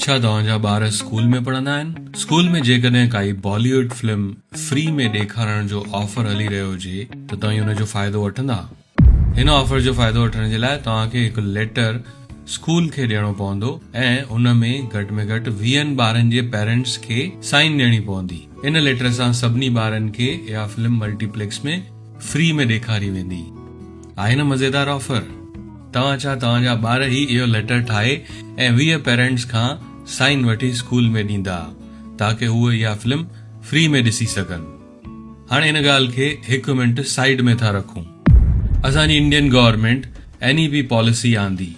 ڇا توهان جا ٻار اسڪول ۾ پڙهندا آهن؟ اسڪول ۾ جيڪڏهن ڪائي باليوڊ فلم فري ۾ ڏيکارڻ جو آفر هلي رهيو هجي ته توهين ان جو فائدو وٺندا؟ هن آفر جو فائدو وٺڻ جي لاء توهان کي هڪ ليٽر اسڪول کي ڏيڻو پوندو ۽ ان ۾ گهٽ ۾ گهٽ ويهن ٻارن جي پيرنٽس کي سائن ڏيڻي پوندي. ان ليٽر سان سڀني ٻارن کي اها فلم ملٽي پليڪس ۾ فري ۾ ڏيکاري ويندي. آهي نه مزيدار آفر؟ توهان ڇا توهان جا ٻار ئي اهو ليٽر ٺاهي ۽ 20 پيرنٽس کان سائن وٺي اسڪول ۾ ڏيندا تاڪه هو اها فلم فري ۾ ڏسي سگهن. هاڻي ان ڳالهه کي هڪ منٽ سائيڊ ۾ ٿا رکون. اسان جي Indian government N E P policy آندي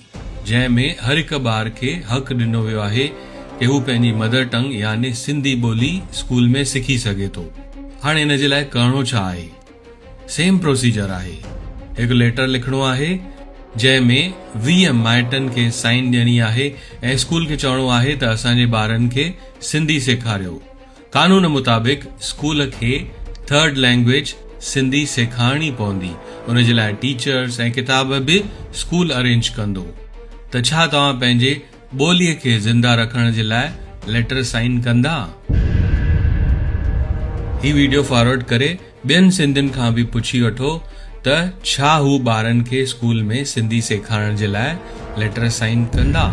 جنهن ۾ هر هڪ ٻار کي حق ڏنو ويو آهي ڪي هو پنهنجي مدر ٽنگ يعني سنڌي ٻولي اسڪول ۾ سکي سگهي ٿو. هاڻي ان جي لاء ڪرڻو ڇا آهي؟ سيم پروسيجر آهي. هڪ ليٽر لکڻو آهي جنهن ۾ 20 مائٽن کي سائن ڏيڻي آهي ۽ اسڪول کي چوڻو آهي ته اسان جي ٻارن کي سنڌي سيکاريو. قانون مطابق اسڪول کي ٿرڊ لينگويج سنڌي سيکارڻي پوندي ان جي لاء ٽيچرس ۽ ڪتاب به اسڪول ارينج ڪندو. ته ڇا توهان پنهنجي ٻوليء کي زنده رکڻ جي لاء ليٽر سائن ڪندا؟ هي ويڊيو فارورڊ ڪري ٻين سنڌين کان به پڇي وٺو ته ڇا هو ٻارن کي اسڪول ۾ سنڌي سيکارڻ جي لاء ليٽر سائن ڪندا؟